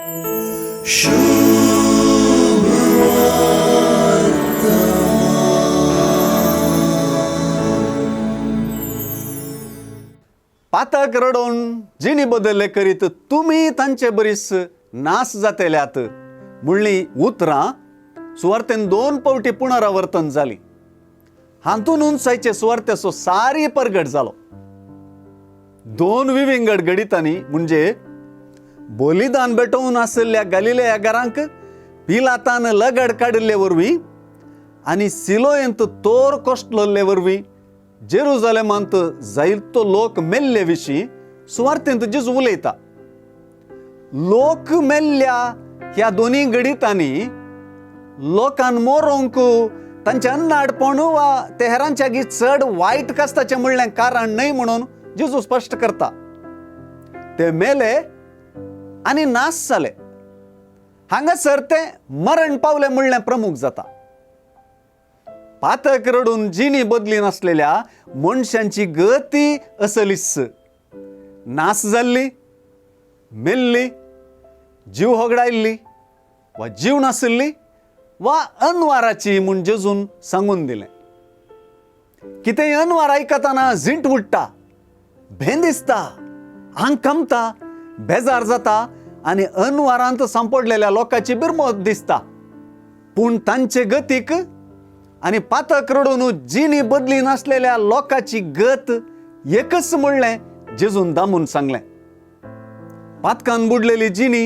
पातक रडोवन जिणी बदल्ले करीत तुमी तांचे बरीच नास जातेल्यात म्हणली उतरां सुवार्तेन दोन पावटी पुनरावर्तन जाली. हातूनूच जायचे सुवार्तेचो सारी परगट जालो. दोन विविंगड घडितांनी म्हणजे बलिदान भेटोवन आशिल्ल्या गालिलेया घरांक पिलातान लगड काडिल्ले वरवीं आनी सिलोयंत तोर कोसळिल्ले वरवीं जेरुजालेमांत जायतो लोक मेल्ले विशीं सुवार्तेंत जेजू उलयता. लोक मेल्ल्या ह्या दोनूय घडितांनी लोकान मोरोंक तांचें अन्नाडपण वा ते हेरांच्या लागीं चड वायट कास्ताचें म्हणलें कारण न्हय म्हणून जेजू स्पश्ट करता. ते मेले आनी नाश जाले. हांगासर ते मरण पावले म्हणलें प्रमुख जाता. पातक रडून जिणी बदली नासलेल्या मनशांची गती असलीच नास जाल्ली, मेल्ली, जीव होगडायल्ली वा जीव नाशिल्ली वा अनवाराची म्हूण जेजून सांगून दिलें. कितेंय अनवार आयकतना झिंट उडटा, भें दिसता, आंग कामता, बेजार जाता आनी अनवारांत सांपडलेल्या लोकांची बिरमत दिसता. पूण तांचे गतीक आनी पातक रडून जिणी बदली नासलेल्या लोकांची गत एकच म्हणलें जेजून दामून सांगलें. पातकान बुडलेली जिणी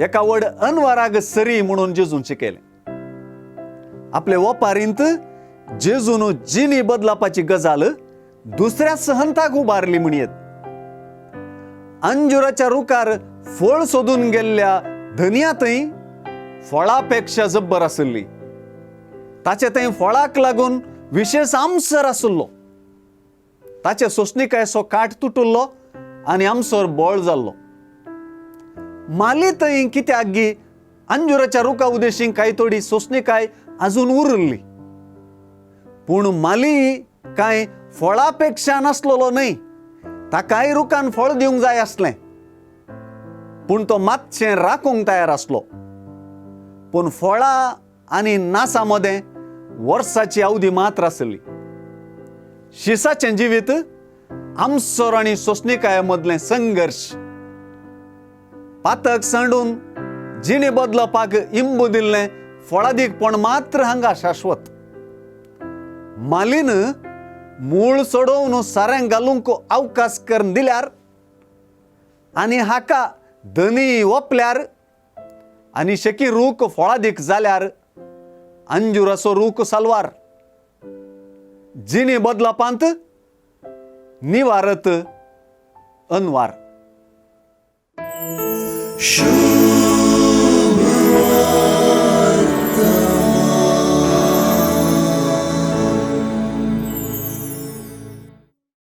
एका व्हड अनवाराक सरी म्हणून जेजून शिकयलें. आपले ओपारींत जेजून जिणी बदलापाची गजाल दुसऱ्या सहंताक उबारली म्हणयेत. अंजुराच्या रुखार फळ सोदून गेल्ल्या धनया थंय फळा पेक्षा जब्बर आशिल्ली. ताचे थंय फळाक लागून विशेश आमसर आशिल्लो. ताचे सोंसणिकायेचो काट तुटुल्लो आनी आमसर बळ जाल्लो. माली थंय कित्याक गी अंजुराच्या रुखा उदेशीं कांय थोडी सोंसणिकाय अजून उरिल्ली. पूण माली कांय फळा पेक्षा नासलेलो न्हय, ताकाय रुखान फळ दिवंक जाय आसलें. पूण तो मातशें राखूंक तयार आसलो. पूण फळां आनी नासा मदें वर्साची अवधी मात्र आसली. शिसाचें जिवीत आमसर आनी सोंसणिकाये मदलें संघर्श. पातक सांडून जिणे बदलपाक इंबू दिल्लें फळादीकपण मात्र हांगा शाश्वत. मालीन मूळ सोडोवन सारें घालूंक अवकाश करून दिल्यार आनी हाका धनी ओपल्यार आनी शेकी रूख फळादीक जाल्यार अंजुराचो रूख सालवार जिणे बदलपांत निवारत अनवार. शुभ.